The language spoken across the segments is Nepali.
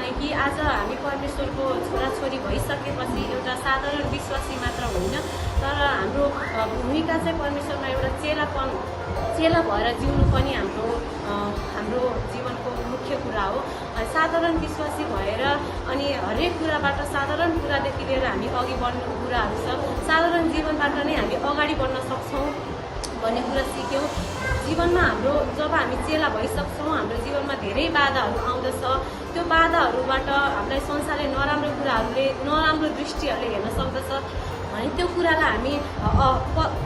भने कि आज हामी परमेश्वरको छोराछोरी भइसकेपछि एउटा साधारण विश्वासी मात्र होइन, तर हाम्रो भूमिका चाहिँ परमेश्वरमा एउटा चेला भएर जिउनु पनि हाम्रो जीवनको मुख्य कुरा हो। साधारण विश्वासी भएर अनि हरेक कुराबाट साधारण कुरादेखि लिएर हामी अघि बढ्ने कुराहरू छ। साधारण जीवनबाट नै हामी अगाडि बढ्न सक्छौँ भन्ने कुरा सिक्यौँ। जीवनमा हाम्रो जब हामी चेला भइसक्छौँ, हाम्रो जीवनमा धेरै बाधाहरू आउँदछ। त्यो बाधाहरूबाट हामीलाई संसारले नराम्रो दृष्टिहरूले हेर्न सक्दछ भने त्यो कुरालाई हामी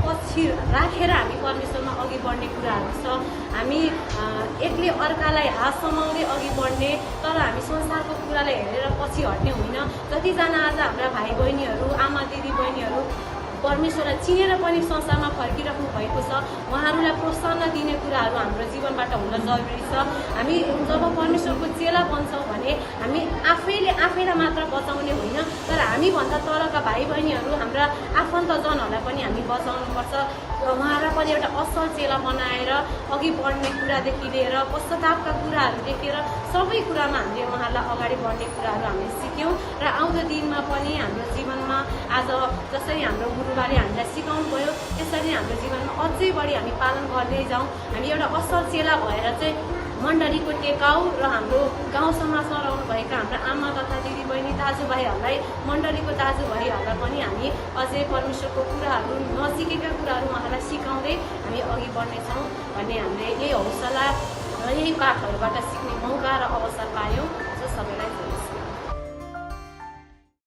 पछि राखेर हामी परमेश्वरमा अघि बढ्ने कुराहरू छ। हामी एकले अर्कालाई हात समाउँदै अघि बढ्ने, तर हामी संसारको कुरालाई हेरेर पछि हट्ने होइन। जतिजना आज हाम्रा भाइ बहिनीहरू, आमा दिदी बहिनीहरू परमेश्वरलाई चिनेर पनि संसारमा फर्किराख्नु भएको छ, उहाँहरूलाई प्रोत्साहन दिने कुराहरू हाम्रो जीवनबाट हुन जरुरी छ। हामी जब परमेश्वरको चेला बन्छौँ भने हामी आफैलाई मात्र बचाउने होइन, तर हामीभन्दा तलका भाइ बहिनीहरू, हाम्रा आफन्तजनहरूलाई पनि हामी बचाउनुपर्छ। उहाँलाई पनि एउटा असल चेला बनाएर अघि बढ्ने कुरादेखि लिएर पश्चातापका कुराहरू देखेर सबै कुरामा हामीले उहाँलाई अगाडि बढ्ने कुराहरू हामीले सिक्यौँ। र आउँदो दिनमा पनि हाम्रो जीवनमा आज जसरी हाम्रो गुरुबाले हामीलाई सिकाउनु भयो, त्यसरी हाम्रो जीवनमा अझै बढी हामी पालन गर्दै जाउँ। हामी एउटा असल चेला भएर चाहिँ मण्डलीको टेकाउ र हाम्रो गाउँ समाजमा रहनुभएका हाम्रा आमा तथा दिदीबहिनी दाजुभाइहरूलाई, मण्डलीको दाजुभाइहरूलाई पनि हामी अझै परमेश्वरको कुराहरू, नसिकेका कुराहरू उहाँलाई सिकाउँदै हामी अघि बढ्नेछौँ भन्ने हामीले यही हौसला र यही पाठहरूबाट सिक्ने मौका र अवसर पायौँ। सबैलाई